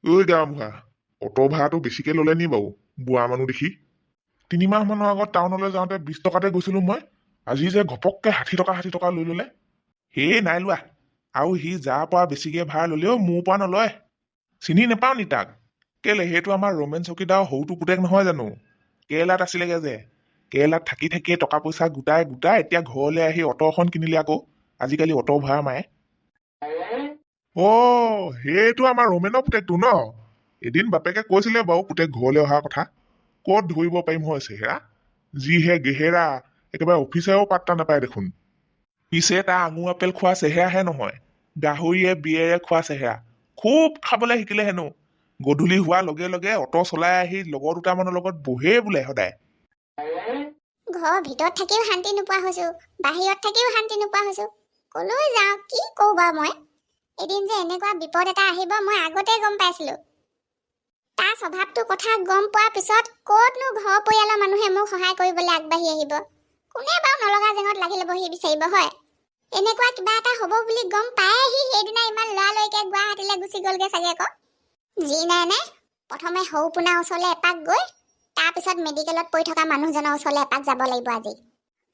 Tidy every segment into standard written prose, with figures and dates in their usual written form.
ঐ গাঁওবুঢ়া, অট' ভাড়াটো বেছিকে ল'লে নি বাৰু বুঢ়া মানুহ দেখি? 3 মাহ মানৰ আগত টাউনলৈ যাওঁতে 20 টকাতে গৈছিলো মই। আজি যে ঘপককে 60 টকা 60 টকা লৈ ল'লে। সেয়ে নাই লোৱা আৰু। সি যাৰ পৰা বেছিকে ভাড়া ল'লেও মোৰ পৰা নলয়। চিনি নেপাওঁ নি তাক? কেলে, সেইটো আমাৰ ৰমেন চকীদাৰ সৰুটো পুতেক নহয় জানো? কেৰেলাত আছিলেগে যে, কেৰেলাত থাকি থাকিয়ে টকা পইচা গোটাই গোটাই এতিয়া ঘৰলৈ আহি অট' এখন কিনিলে। আকৌ আজিকালি অট' ভাড়া মাৰে। অ, সেইটো আমাৰ ৰমেনৰ পুতেকটো ন? এদিন বাপেকে কৈছিলে বাৰু পুতেক ঘৰলৈ অহাৰ কথা। ক'ত ধৰিব পাৰিম হয়, চেহেৰা যিহে গেহেৰা, একেবাৰে অফিচাৰেও পাত্তা নাপায় দেখোন। পিছে তাৰ আঙুৰ আপেল খোৱা চেহেৰাহে নহয়, গাহৰিয়ে বিয়েৰে খোৱা চেহেৰা। খুব খাবলৈ শিকিলে হেনো। গধূলি হোৱাৰ লগে লগে অট' চলাই আহি লগৰ দুটামানৰ লগত বহেই বোলে সদায়। ঘৰৰ ভিতৰত থাকিও শান্তি নোপোৱা হৈছো, বাহিৰত থাকিও শান্তি নোপোৱা হৈছো। কলৈ যাওঁ, কি কওঁ বাৰু মই? এদিন যে এনেকুৱা বিপদ এটা আহিব, মই আগতে গম পাইছিলো। তাৰ স্বভাৱটো কথা গম পোৱাৰ পিছত ক'তনো ঘৰ পৰিয়ালৰ মানুহে মোক সহায় কৰিবলৈ আগবাঢ়ি আহিব? কোনে বাৰু নলগা জেঙত লাগি ল'বহি বিচাৰিব হয়? এনেকুৱা কিবা এটা হ'ব বুলি গম পাই আহি সেইদিনা ইমান লৰালৰিকে গুৱাহাটীলৈ গুচি গ'লগে চাগে। আকৌ যি নাই নাই, প্ৰথমে সৰু পোনাৰ ওচৰলৈ এপাক গৈ তাৰপিছত মেডিকেলত পৰি থকা মানুহজনৰ ওচৰলৈ এপাক যাব লাগিব। আজি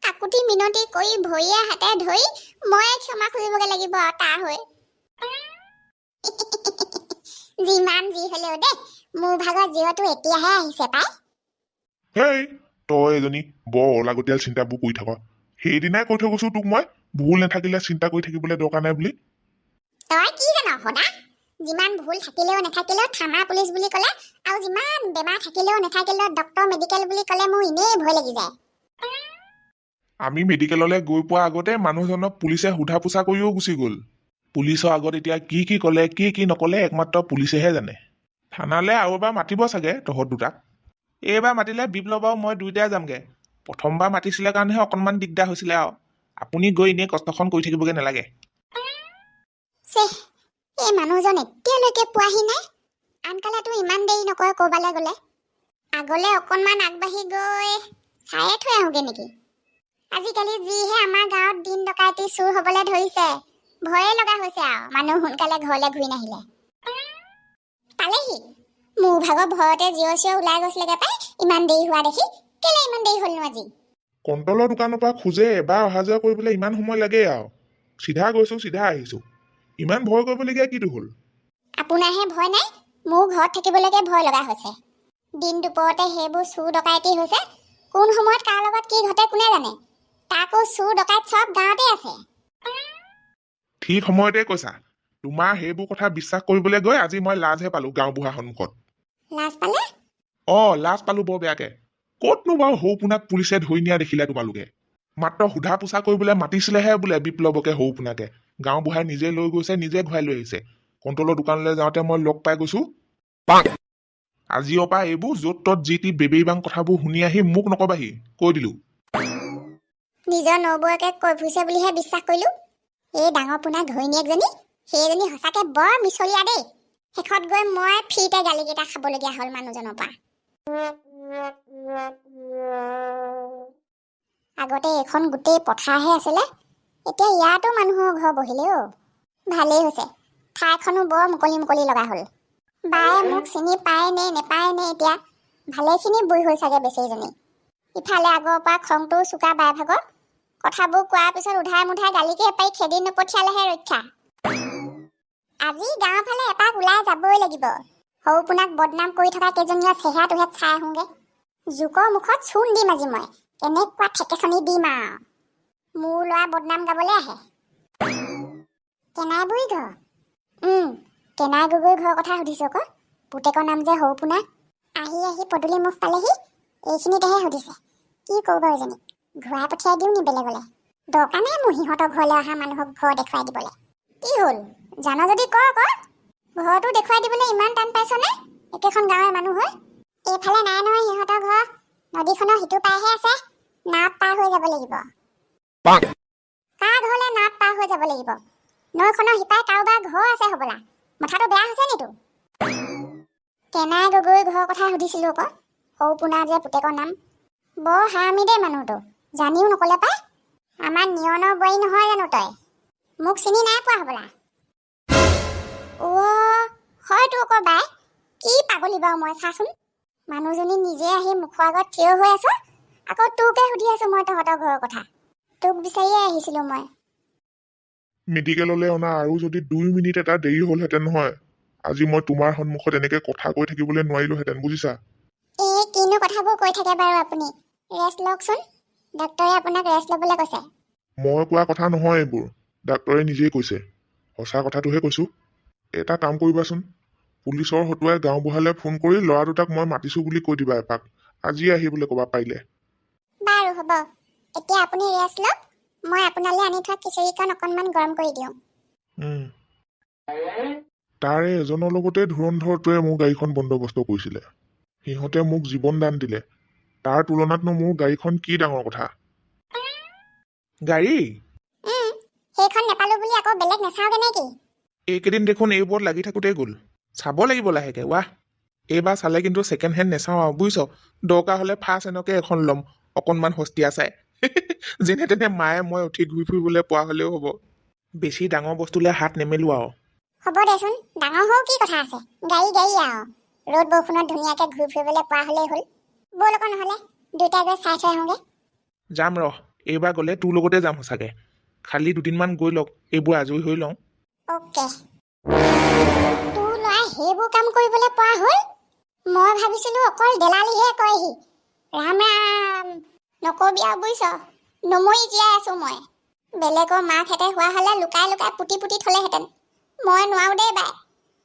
কাকুতি মিনতি কৰি ভৰিয়ে হাতে ধৰি ময়ে ক্ষমা খুজিবগৈ লাগিব আৰু তাৰ হৈ। যিমান যি হলেও দেই, মোৰ ভাগৰ জিঅ'টো এতিয়াহে আহিছে পাই। হেই, তই এজনী বৰ অলাগতিয়াল চিন্তাবোৰ কৰি থাক। সেইদিনাই কৈ থৈ গৈছো তোক মই, ভুল নাথাকিলে চিন্তা কৰি থাকিবলৈ দৰকাৰ নাই বুলি। তই কি জান সদা? যিমান ভুল থাকিলেও নাথাকিলেও থানা পুলিচ বুলি ক'লে আৰু যিমান বেমাৰ থাকিলেও নাথাকিলেও ডক্তৰ মেডিকেল বুলি ক'লে মোৰ এনেই ভয় লাগি যায়। আমি মেডিকেললৈ গৈ পোৱাৰ আগতে মানুহজনক পুলিচে সোধা পোছা কৰিও গুচি গ'ল। পুলিচৰ আগত এতিয়া কি কি ক'লে, কি কি নক'লে, একমাত্ৰ পুলিচেহে জানে। থানালে আৰু এবাৰ মাতিব চাগে তহঁত দুটাক। এইবাৰ মাতিলে বিপ্লৱ আৰু মই দুয়োটাই যামগে। প্ৰথমবাৰ মাতিছিলে কাৰণেহে অকণমান দিগদাৰ হৈছিলে আৰু। আপুনি গৈ এনেই কষ্টখন কৰি থাকিবগৈ নালাগে। চেহ, এই মানুহজন এতিয়ালৈকে পোৱাহি নাই। আনকালেতো ইমান দেৰি নকৰে ক'ৰবালৈ গ'লে। আগলে অকণমান আগবাঢ়ি গৈ চায়ে থৈ আহোঁগে নেকি? আজিকালি যিহে আমাৰ গাঁৱত দিন ডকাইতি চুৰ হ'বলৈ ধৰিছে, ভয়ে লগা হৈছে আৰু মানুহ সোনকালে ঘৰলৈ ঘূৰি নাহিলে। পালেহি। মোৰ ভাগৰ ভয়তে জিঅ' চিঅ' ওলাই গৈছিলেগে পাই ইমান দেৰি হোৱা দেখি। কেলে ইমান দেৰি হ'লনো আজি? কণ্টলৰ দোকানৰ পৰা খোজে এবাৰ অহা যোৱা কৰিবলৈ ইমান সময় লাগে আৰু? চিধা গৈছো, চিধা আহিছো। ইমান ভয় কৰিবলগীয়া কিটো হ'ল? আপোনাৰহে ভয় নাই, মোৰ ঘৰত থাকিবলৈকে ভয় লগা হৈছে। দিন দুপৰতে সেইবোৰ চুৰ ডকাইতি হৈছে। কোন সময়ত কাৰ লগত কি ঘটে কোনে জানে? তাকো চুৰ ডকাইত চব গাঁৱতে আছে। ঠিক সময়তে কৈছা। তোমাৰ সেইবোৰ কথা বিশ্বাস কৰিবলৈ গৈ আজি মই লাজহে পালো গাঁওবুঢ়াৰ সন্মুখত। লাজ পালে? অ, লাজ পালো বৰ বেয়াকে। ক'তনো বাৰু সৌ পোনাক পুলিচে ধৰি নিয়া দেখিলে তোমালোকে? মাত্ৰ সোধা পোছা কৰিবলৈ মাতিছিলেহে বোলে বিপ্লৱকে সৌ পোনাকে। গাঁওবুঢ়াই নিজে লৈ গৈছে, নিজে ঘূৰাই লৈ আহিছে। কণ্ট্ৰলৰ দোকানলৈ যাওঁতে মই লগ পাই গৈছো। আজিৰ পৰা এইবোৰ য'ত ত'ত যি টি বেবেইবাং কথাবোৰ শুনি আহি মোক নকবাহি, কৈ দিলো। নিজৰ নবৌৱেকে কৈ ফুৰিছে বুলিহে বিশ্বাস কৰিলো। এই ডাঙৰ পোনা ঘৈণীয়েকজনী, সেইজনী সঁচাকে বৰ মিছলীয়া দেই। শেষত গৈ মই ফ্ৰীতে গালিকেইটা খাবলগীয়া হ'ল মানুহজনৰ পৰা। আগতে এইখন গোটেই পথাৰহে আছিলে, এতিয়া ইয়াতো মানুহৰ ঘৰ বহিলে। অ, ভালেই হৈছে, ঠাইখনো বৰ মুকলি মুকলি লগা হ'ল। বায়ে মোক চিনি পায় নে নেপায় নে এতিয়া? ভালেখিনি বুঢ়ী হ'ল চাগে বেচেৰীজনী। ইফালে আগৰ পৰা খংটোও চোকা বাই ভাগৰ। কথাবোৰ কোৱাৰ পিছত উধাই মুধাই গালিকে পাৰি খেদি নপঠিয়ালেহে ৰক্ষা। আজি গাঁৱৰ ফালে এপাক ওলাই যাবই লাগিব। সৰু পোনাক বদনাম কৰি থকা কেইজনীয় চেহেৰাটোহে চাই আহোঁগে। জোকৰ মুখত চূণ দিম আজি মই, কেনেকুৱা ঠেকেচনি দিম আৰু। মোৰ ল'ৰা বদনাম গাবলৈ আহে। কেনাই বুঢ়ী ঘৰ, কেনাই গগৈ ঘৰৰ কথা সুধিছো আকৌ। পুতেকৰ নাম যে সৰু পোনা। আহি আহি পদূলি মুখ পালেহি, এইখিনিতেহে সুধিছে। কি কওঁ বাৰু এজনীক? ঘূৰাই পঠিয়াই দিওঁ নি বেলেগলে? দৰকাৰ নাই মোৰ সিহঁতৰ ঘৰলৈ অহা মানুহক ঘৰ দেখুৱাই দিবলৈ। কি হ'ল, জান যদি ক আকৌ। ঘৰটো দেখুৱাই দিবলৈ ইমান টান পাইছনে, একেখন গাঁৱৰ মানুহ হৈ? এইফালে নাই নহয় সিহঁতৰ ঘৰ, নদীখনৰ সিটো পাৰহে আছে। নাৱত পাৰ হৈ যাব লাগিব। কাৰ ঘৰলে নাৱত পাৰ হৈ যাব লাগিব? নৈখনৰ সিপাৰে কাৰোবাৰ ঘৰ আছে হ'বলা। মাথাটো বেয়া হৈছে নি তোৰ? কেনাই গগৈ ঘৰৰ কথা সুধিছিলো আকৌ, সৰু পোনা যে পুতেকৰ নাম। বৰ হাৰামি দেই মানুহটো, জানিও নকলে পাই। আমাৰ নিয়নৰ বোৱাৰী নহয় জানো তই? মোক চিনি নাই পোৱা হ'বলা। অ, হয়তো আকৌ বাই। পাগলী বাৰু মই, চাচোন। মানুহজনী নিজে আহি মুখৰ আগত থিয় হৈ আছ, আকৌ তোকে সুধি আছো মই তহঁতৰ ঘৰৰ কথা। তোক বিচাৰিয়ে আহিছিলো মই। মেডিকেললৈ অনা আৰু যদি 2 মিনিট এটা দেৰি হ'লহেঁতেন নহয়, আজি মই তোমাৰ সন্মুখত এনেকে কথা কৈ থাকিবলৈ নোৱাৰিলোহেঁতেন, বুজিছা? এই কিনো কথাবোৰ কৈ থাকে বাৰু আপুনি? ৰেষ্ট লওকচোন, ডক্তৰে আপোনাক ৰেষ্ট ল'বলৈ কৈছে। মই কোৱা কথা নহয় এইবোৰ, ডাক্তৰে নিজেই কৈছে। সঁচা কথাটোহে কৈছোঁ। এটা কাম কৰিবাচোন, পুলিচৰ হতুৱাই গাঁওবুঢ়ালৈ ফোন কৰি ল'ৰা দুটাক মই মাতিছোঁ বুলি কৈ দিবা এপাক। আজিয়ে আহিবলৈ ক'বা পাৰিলে। বাৰু হ'ব, এতিয়া আপুনি ৰেষ্ট লওক। মই আপোনালৈ আনি থোৱা খিচিৰিকণ অকণমান গৰম কৰি দিওঁ। তাৰে এজনৰ লগতে ধুৰন্ধৰটোৱে মোৰ গাড়ীখন বন্দোবস্ত কৰিছিলে। সিহঁতে মোক জীৱন দান দিলে, তাৰ তুলনাতনো মোৰ গাড়ীখন কি ডাঙৰ কথা? গাড়ী? সেইখন নেপালো বুলি আকৌ বেলেগ নাচাওগে নে কি? এইকেইদিন দেখোন এইবোৰত লাগি থাকোঁতেই গ'ল। চাব লাগিব লাহেকে। ৱাহ, এইবাৰ চালে কিন্তু ছেকেণ্ড হেণ্ড নেচাওঁ আৰু, বুজিছ? দৰকাৰ হ'লে ফাৰ্ষ্ট হেণ্ডকে এখন ল'ম, অকণমান সস্তীয়া চাই। যেনে তেনে মায়ে মই উঠি ঘূৰি ফুৰিবলৈ পোৱা হ'লেও হ'ব। বেছি ডাঙৰ বস্তুলৈ হাত নেমেলো আৰু। হ'ব দেচোন, ডাঙৰ সৰু কি কথা আছে? গাড়ী গাড়ী আৰু, ৰ'দ বৰষুণত ধুনীয়াকে ঘূৰি ফুৰিবলৈ পোৱা হ'লেই হ'ল। ব'ল আকৌ নহ'লে দুয়োটাই গৈ চাই থৈ আহোঁগে। যাম ৰহ, এইবাৰ গ'লে তোৰ লগতে যাম সঁচাকে। খালি দুদিনমান গৈ লওক, এইবোৰ আজৰি হৈ লওঁ। অ'কে। তোৰ ল'ৰাই সেইবোৰ কাম কৰিবলৈ পোৱা হ'ল? মই ভাবিছিলো অকল দেলালিহে কয়হি। ৰাম ৰাম, নকবি আৰু বুজিছ, নমৰি জীয়াই আছো মই। বেলেগৰ মাকহেঁতে হোৱা হ'লে লুকাই লুকাই পুতি পুতি থলেহেঁতেন। মই নোৱাৰো দেই বাই।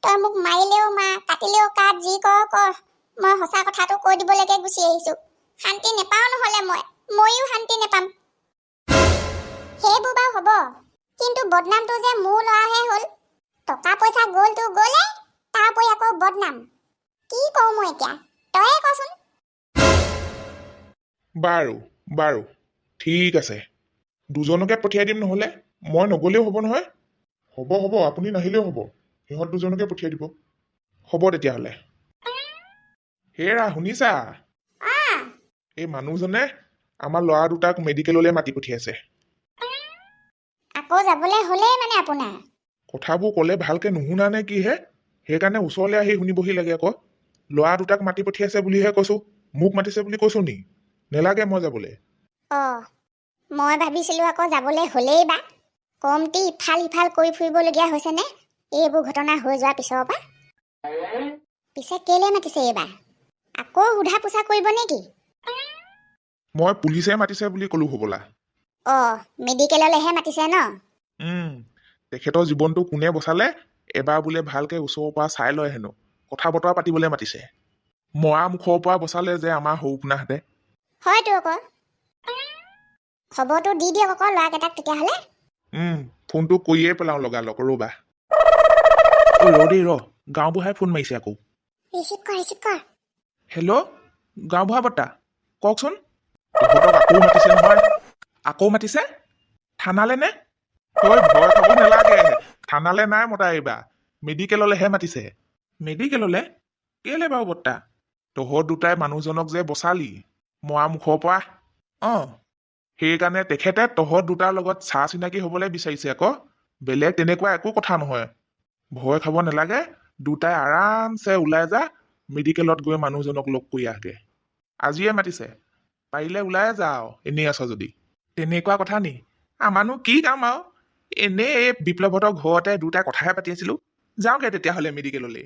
তই মোক মাৰিলেও মা, কাটিলেও কাট, যি কৰ কৰ, মই সঁচা কথাটো কৈ দিবলৈকে গুচি আহিছো। শান্তি নেপাওঁ নহ'লে, মই ময়ো শান্তি নেপাম। সেইবোৰ বাৰু হ'ব, কিন্তু বদনামটো যে মোৰ ল'ৰাহে হ'ল। টকা পইচা গ'লতো গ'লে, তাৰ উপৰি আকৌ বদনাম। কি কওঁ মই এতিয়া, তয়ে কচোন। বাৰু বাৰু, ঠিক আছে। দুজনকে পঠিয়াই দিম নহ'লে, মই নগ'লেও হ'ব নহয়? হ'ব হ'ব, আপুনি নাহিলেও হ'ব, সিহঁত দুজনকে পঠিয়াই দিব। হ'ব তেতিয়াহ'লে। হেৰা শুনিছা, এই মানুহজনে আমাৰ ল'ৰা দুটাক মেডিকেললৈ মাতি পঠিয়াইছে। আকৌ যাবলৈ হ'লেই মানে আপোনাৰ? কথাবোৰ ক'লে ভালকে নুশুনা নে কিহে? সেইকাৰণে ওচৰলৈ আহি শুনিবহি লাগে আকৌ। ল'ৰা দুটাক মাতি পঠিয়াইছে বুলিহে কৈছোঁ, মোক মাতিছে বুলি কৈছোঁ নি? নেলাগে মই যাবলৈ। অঁ, মই ভাবিছিলোঁ আকৌ যাবলৈ হ'লেই বা। কমটি ইফাল সিফাল কৰি ফুৰিবলগীয়া হৈছেনে এইবোৰ ঘটনা হৈ যোৱাৰ পিছৰ পৰা? পিছে কেলৈ মাতিছে এইবাৰ? আকৌ সোধা পোছা কৰিব নেকি? মই পুলিচে মাতিছে বুলি ক'লো হ'বলা। অঁ, মেডিকেললৈহে মাতিছে ন? তেখেতৰ জীৱনটো কোনে বচালে এবাৰ বোলে ভালকে ওচৰৰ পৰা চাই লয় হেনো, কথা বতৰা পাতিবলৈ মাতিছে। মৰা মুখৰ পৰা বচালে যে আমাৰ সৰুপোনাহঁতে। হয়তো আকৌ। খবৰটো দি দিয়ক আকৌ ল'ৰাকেইটাক তেতিয়াহ'লে। ফোনটো কৰিয়ে পেলাওঁ লগালগ, ৰ'বা। ঐ ৰ দেই ৰ, গাঁওবুঢ়াই ফোন মাৰিছে আকৌ। ৰিচিভ কৰ, ৰিচিভ কৰ। হেল্ল', গাঁওবুঢ়া বৰ্তা, কওকচোন। তহঁতক আকৌ মাতিছে নহয়? আকৌ মাতিছে? থানালে নে? ঐ ভয় খাব নালাগে, থানালে নাই মতা এইবাৰ, মেডিকেললেহে মাতিছে। মেডিকেললে কেলে বাৰু বৰ্তা? তহঁত দুটাই মানুহজনক যে বচালি মৰা মুখৰ পৰা, অঁ, সেইকাৰণে তেখেতে তহঁত দুটাৰ লগত চা চিনাকি হ'বলৈ বিচাৰিছে আকৌ, বেলেগ তেনেকুৱা একো কথা নহয়। ভয় খাব নালাগে, দুটাই আৰামছে ওলাই যা, মেডিকেলত গৈ মানুহজনক লগ কৰি আহগে। আজিয়ে মাতিছে, পাৰিলে ওলাই যা আৰু এনেই আছ যদি। তেনেকুৱা কথা নি? আমাৰনো কি কাম আৰু, এনেই এই বিপ্লৱহঁতৰ ঘৰতে দুটাই কথাহে পাতি আছিলো। যাওঁগে তেতিয়াহ'লে মেডিকেললৈ।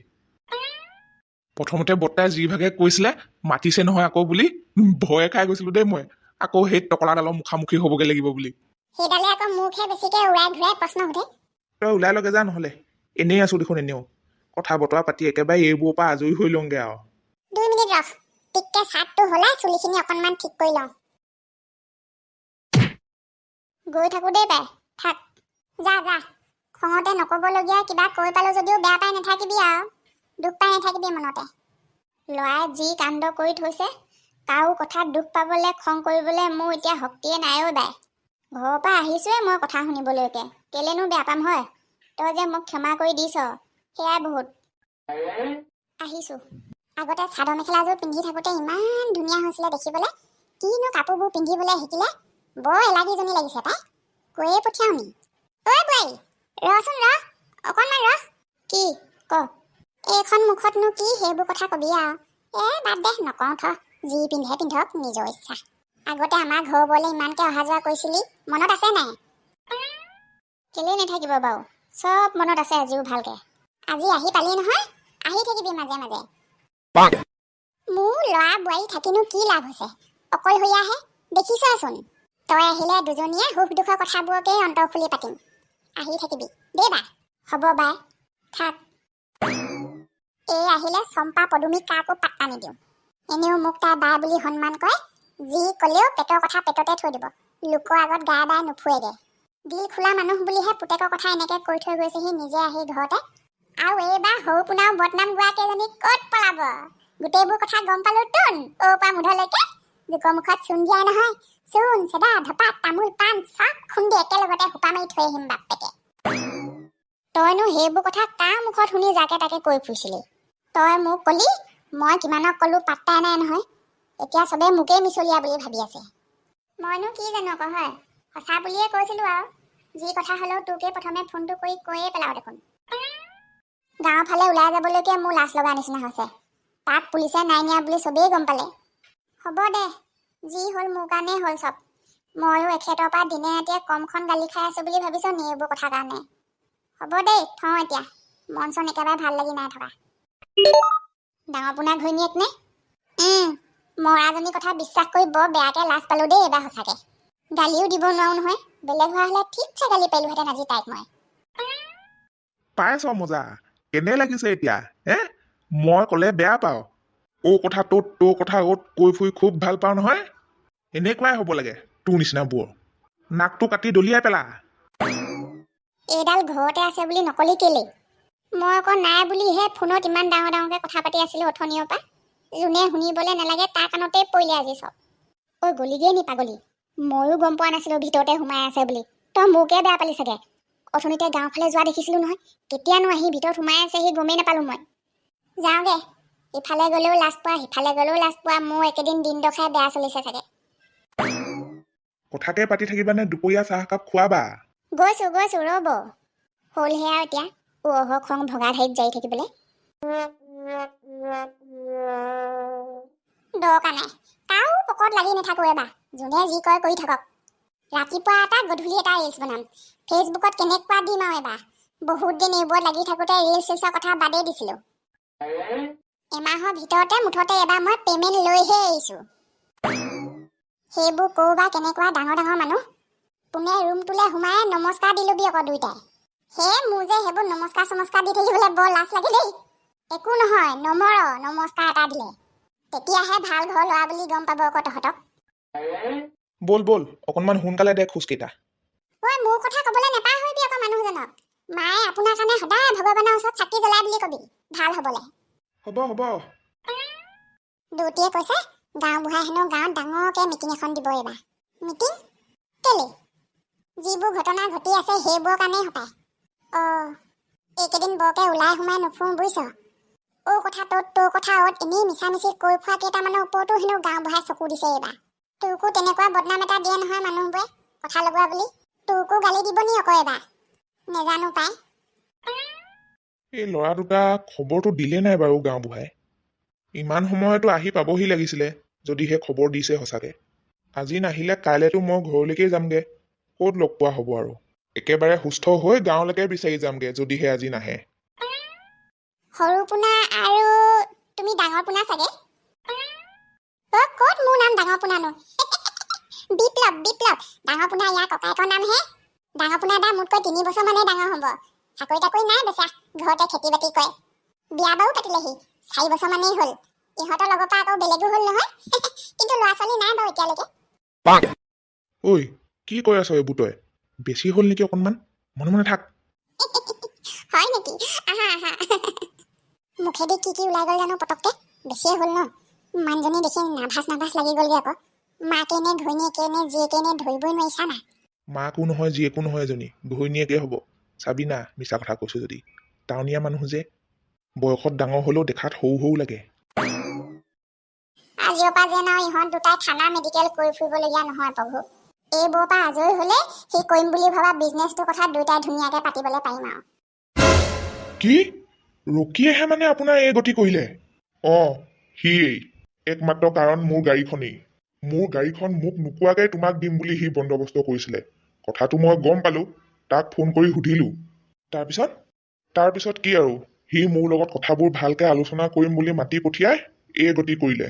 প্ৰথমতে বৰ্তাই যিভাগে কৈছিলে মাতিছে নহয় আকৌ বুলি, ভয়ে খাই গৈছিলো দেই মই, আকৌ সেই টকলাডালৰ মুখামুখি হ'বগৈ লাগিব বুলি। সেইডালে আকৌ মোকহে বেছিকে উৰাই ঘূৰাই প্ৰশ্ন সোধে। তই ওলাই লগে যা নহ'লে, এনেই আছো দেখোন এনেও। কথা বতৰা পাতি একেবাৰে এইবোৰৰ পৰা আজৰি হৈ লওঁগে আৰু। 2 মিনিট ৰখ, টিককে চাৰ্টটো সলাই চুলিখিনি অকণমান ঠিক কৰি লওঁ। গৈ থাকো দেই বাই, থাক। যা যা, খঙতে নক'বলগীয়া কিবা কৈ পালো যদিও বেয়া পাই নাথাকিবি আৰু, দুখ পাই নাথাকিবি মনতে। ল'ৰাই যি কাণ্ড কৰি থৈছে, কাৰো কথাত দুখ পাবলৈ, খং কৰিবলৈ মোৰ এতিয়া শক্তিয়ে নাই ঐ বাই। ঘৰৰ পৰা আহিছোৱে মই কথা শুনিবলৈকে, কেলেনো বেয়া পাম হয়? তই যে মোক ক্ষমা কৰি দিছ সেয়াই বহুত। আহিছো। আগতে চাদৰ মেখেলাযোৰ পিন্ধি থাকোঁতে ইমান ধুনীয়া হৈছিলে দেখিবলৈ, কিনো কাপোৰবোৰ পিন্ধিবলৈ শিকিলে। বৰ এলাগীজনী লাগিছে পাই। কৈয়ে পঠিয়াওঁ নি? ঐ বোৱাৰী, ৰচোন, ৰ অকণমান ৰ। কি ক? এইখন এইখন মুখতনো কি সেইবোৰ কথা কবি আৰু। এ বাদ দে, নকওঁ থ, যি পিন্ধে পিন্ধক, নিজৰ ইচ্ছা। আগতে আমাৰ ঘৰবোৰলৈ ইমানকে অহা যোৱা কৰিছিলি, মনত আছে নাই? কেলেই নাথাকিব বাৰু, চব মনত আছে আজিও ভালকে। আজি আহি পালি নহয়, আহি থাকিবি মাজে মাজে। মোৰ ল'ৰা বোৱাৰী থাকিনো কি লাভ হৈছে, অকলশৰীয়াহে দেখিছচোন। তই আহিলে দুজনীয়ে সুখ দুখৰ কথাবোৰকেই অন্তৰ খুলি পাতিম। আহি থাকিবি দেই বা। হ'ব বাই, থাক। এই আহিলে চম্পা পদুমী কাকো পাত্তা নিদিওঁ। এনেও মোক তাই বাই বুলি সন্মান কৰে। যি ক'লেও পেটৰ কথা পেটতে থৈ দিব, লোকৰ আগত গা বাই নুফুৱেগে। দিল খোলা মানুহ বুলিহে পুতেকৰ কথা এনেকে কৈ থৈ গৈছেহি নিজে আহি ঘৰতে। আৰু এইবাৰ সৰু পোনাও বদনাম গোৱা কেইজনী ক'ত পলাব? গোটেইবোৰ কথা গম পালো তোন অ' পৰা মুধলৈকে। লোকৰ মুখত চূণ দিয়াই নহয়, চূণ চেদা ধপাত তামোল পাণ চব খুন্দি একেলগতে সোপা মাৰি থৈ আহিম বাপেকে। তইনো সেইবোৰ কথা কাৰ মুখত শুনি যাকে তাকে কৈ ফুৰিছিলি? তই মোক কলি, মই কিমানক কলো পাত্তাই নাই নহয়। এতিয়া চবে মোকেই মিছলীয়া বুলি ভাবি আছে। মইনো কি জানো আকৌ হয়, সঁচা বুলিয়ে কৈছিলো। আৰু যি কথা হ'লেও তোকে প্ৰথমে ফোনটো কৰি কৈয়ে পেলাওঁ দেখোন। গাঁৱৰ ফালে ওলাই যাবলৈকে মোৰ লাজ লগা নিচিনা হৈছে। তাক পুলিচে নাই নিয়া বুলি চবেই গম পালে। হ'ব দে, যি হ'ল মোৰ কাৰণেই হ'ল চব। ময়ো এখেতৰ পৰা দিনে ৰাতিয়ে কমখন গালি খাই আছো বুলি ভাবিছ নি এইবোৰ কথাৰ কাৰণে? হ'ব দেই, থওঁ এতিয়া, মন চন একেবাৰে ভাল লাগি নাই থকা। ডাঙৰ পোনা ঘৈণীয়েক নে? মৰাজনীৰ কথা বিশ্বাস কৰি বৰ বেয়াকে লাজ পালো দেই এইবাৰ সঁচাকে। গালিও দিব নোৱাৰো নহয়, বেলেগ হোৱা হ'লে ঠিকছে গালি পাৰিলোহেঁতেন আজি তাইক মই। পাইছ মজা? কেনে লাগিছে এতিয়া হে? মই ক'লে বেয়া পাওঁ, অ' কথা ত'ত তোৰ কথা অ'ত কৈ ফুৰি খুব ভাল পাওঁ নহয়। এনেকুৱাই হ'ব লাগে তোৰ নিচিনা বোৰ। নাকটো কাটি দলিয়াই পেলা। এইডাল ঘৰতে আছে বুলি নকলি কেলেই? মই আকৌ নাই বুলিহে ফোনত ইমান ডাঙৰ ডাঙৰকে কথা পাতি আছিলো অথনিৰ পৰা। যোনে শুনিবলৈ নালাগে তাৰ কাণতেই পৰিলে আজি চব। ঐ গলিগৈ নি পাগলী? ময়ো গম পোৱা নাছিলো ভিতৰতে সোমাই আছে বুলি। তই মোকে বেয়া পালি চাগে। অথনিতে গাঁৱৰ ফালে যোৱা দেখিছিলো নহয়, কেতিয়ানো আহি ভিতৰত সোমাই আছে সি গমেই নাপালো মই। যাওঁগে, ইফালে গ'লেও লাজ পোৱা, সিফালে গ'লেও লাজ পোৱা। মোৰ একেদিন দিন দশাই বেয়া চলিছে চাগে। কথাকে পাতি থাকিবানে দুপৰীয়া চাহ একাপ খোৱাবা? গৈছো গৈছো, ৰ'ব। হ'লহে আৰু এতিয়া অহ খং ভগা ঠাইত যাই থাকিবলৈ দৰকাৰ নাই। কাৰো পকত লাগি নাথাকো এবাৰ, যোনে যি কয় কৰি থাকক। ৰাতিপুৱা এটা গধূলি এটা ৰিলচ বনাম, ফেচবুকত কেনেকুৱা দিম আৰু এবাৰ। বহুত দিন এইবোৰত লাগি থাকোঁতে ৰিলচ চিলচৰ কথা বাদেই দিছিলো। এমাহৰ ভিতৰতে মুঠতে এবাৰ মই পে'মেণ্ট লৈহে আহিছো। সেইবোৰ ক'বা কেনেকুৱা ডাঙৰ ডাঙৰ মানুহ, পোনে ৰুমটোলৈ সোমাই নমস্কাৰ দি ল'বি আকৌ দুইটাই। হে মোৰ যে সেইবোৰ নমস্কাৰ চমস্কাৰ দি থাকিবলৈ বৰ লাজ লাগে দেই। একো নহয়, নমৰ নমস্কাৰ এটা দিলে তেতিয়াহে ভাল ঘৰ ল'ৰা বুলি গম পাব আকৌ তহঁতক। ব'ল ব'ল, অকণমান সোনকালে দে খোজকেইটা। ঐ মোৰ কথা ক'বলৈ নাপাহৰিবি আকৌ মানুহজনক। মায়ে আপোনাৰ কাৰণে সদায় ভগৱানৰ ওচৰত চাকি জ্বলাই বুলি কবি ভাল হ'বলৈ। হ'ব হ'ব। দুটিয়ে কৈছে গাঁওবুঢ়াই হেনো গাঁৱত ডাঙৰকে মিটিং এখন দিব এইবাৰ। মিটিং কেলে? যিবোৰ ঘটনা ঘটি আছে সেইবোৰৰ কাৰণেই হপায়। অ' এইকেইদিন বৰকে ওলাই সোমাই নুফুৰো বুজিছ। অ' কথা ত'ত তোৰ কথা অ'ত এনেই মিছামিছি কৈ ফুৰা কেইটামানৰ ওপৰতো হেনো গাঁওবুঢ়াই চকু দিছে এইবাৰ। তোকো তেনেকুৱা বদনাম এটা দিয়ে নহয় মানুহবোৰে কথা লগোৱা বুলি। তোকো গালি দিব নি আকৌ এইবাৰ? নেজানো পাই। এই ল'ৰা দুটা খবৰটো দিলে নাই বাৰু গাঁওবুঢ়াই? ইমান সময়তো আহি পাবহি লাগিছিলে, যদিহে খবৰ দিছে সঁচাকে। আজি নাহিলে কাইলেতো মই ঘৰলৈকে যামগে, ক'ত লগ পোৱা হ'ব আৰু। একেবাৰে সুস্থ হৈ গাঁৱলৈকে বিচাৰি যামগে যদিহে আজি নাহে। সৰু পোনা আৰু তুমি ডাঙৰ পোনা চাগে। অ ক'ত মোৰ নাম ডাঙৰ পোনানো? বিপ্লৱ বিপ্লৱ। ডাঙৰ পোনা ইয়াৰ ককায়েকৰ নামহে। ডাঙৰ পোনা দা মোতকৈ 3 বছৰ মানেই ডাঙৰ হ'ব। চাকৰি তাকৰি নাই বেচেৰা, ঘৰতে খেতি বাতি কৰে। বিয়া বাৰু পাতিলেহি 4 বছৰ মানেই হ'ল। ইহঁতৰ লগৰ পৰা আকৌ বেলেগো হ'ল নহয়, কিন্তু ল'ৰা ছোৱালী নাই বাৰু এতিয়ালৈকে। ঐ কি কৈ আছ এইবোৰ তই? বেছি হ'ল নেকি অকণমান? মনে মনে থাক। হয় নেকি? আহা আহা। মুখেদি কি কি ওলাই গ'ল জানো পটককে, বেছিয়ে হ'ল ন? মানুহজনী দেখি নাভাজ নাভাজ লাগি গ'লগে আকৌ। মাকে নে ঘৈণীয়েকে নে জীয়েকে নে ধৰিবই নোৱাৰিছা না। মাকো নহয় জীয়েকো নহয়, এজনী ঘৈণীয়েকে হ'ব। চাবি না মিছা কথা কৈছো যদি। টাউনীয়া মানুহ যে, বয়সত ডাঙৰ হ'লেও দেখাত সৰু সৰু লাগে। আজিৰ পৰা যেন আৰু ইহঁত দুটাই থানা মেডিকেল কৰি ফুৰিবলগীয়া নহয় প্ৰভু। এইবোৰৰ পৰা আজৰি হ'লে সি কৰিম বুলি ভবা বিজনেছটোৰ কথা দুয়োটাই ধুনীয়াকে পাতিবলৈ পাৰিম আৰু। কি ৰকিয়েহে মানে আপোনাৰ এই গতি কৰিলে? অঁ, সিয়েই একমাত্ৰ কাৰণ। মোৰ গাড়ীখনেই, মোৰ গাড়ীখন মোক নোকোৱাকৈ তোমাক দিম বুলি সি বন্দবস্ত কৰিছিলে। কথাটো মই গম পালোঁ, তাক ফোন কৰি সুধিলোঁ। তাৰপিছত? তাৰপিছত কি আৰু, সি মোৰ লগত কথাবোৰ ভালকৈ আলোচনা কৰিম বুলি মাতি পঠিয়াই এই গতি কৰিলে।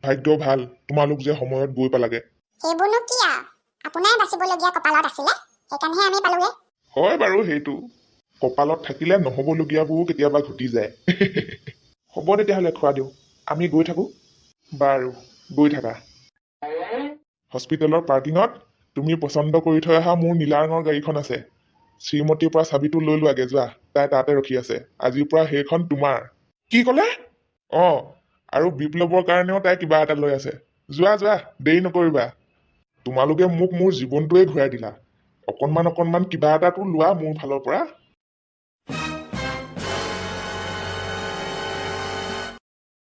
ভাগ্য ভাল তোমালোক যে সময়ত গৈ পালাগে। সেইবোৰনো কি আৰু, আপোনাৰ বাচিবলগীয়া কপালত আছিলে, সেইকাৰণেহে আমি পালোগে। হয় বাৰু, সেইটো কপালত থাকিলে নহ'বলগীয়াবোৰো কেতিয়াবা ঘটি যায়। হ'ব তেতিয়াহ'লে খোৱা দিওঁ, আমি গৈ থাকোঁ। বাৰু, গৈ থাকা। হস্পিটেলৰ পাৰ্কিঙত তুমি পচন্দ কৰি থৈ অহা মোৰ নীলা ৰঙৰ গাড়ীখন আছে। শ্ৰীমতীৰ পৰা চাবিটো লৈ লোৱাগে যোৱা, তাই তাতে ৰখি আছে। আজিৰ পৰা সেইখন তোমাৰ। কি ক'লে? অঁ, আৰু বিপ্লৱৰ কাৰণেও তাই কিবা এটা লৈ আছে। যোৱা যোৱা, দেৰি নকৰিবা। তোমালোকে মোক মোৰ জীৱনটোৱে ঘূৰাই দিলা। অকণমান অকণমান কিবা এটাতো লোৱা মোৰ ফালৰ পৰা।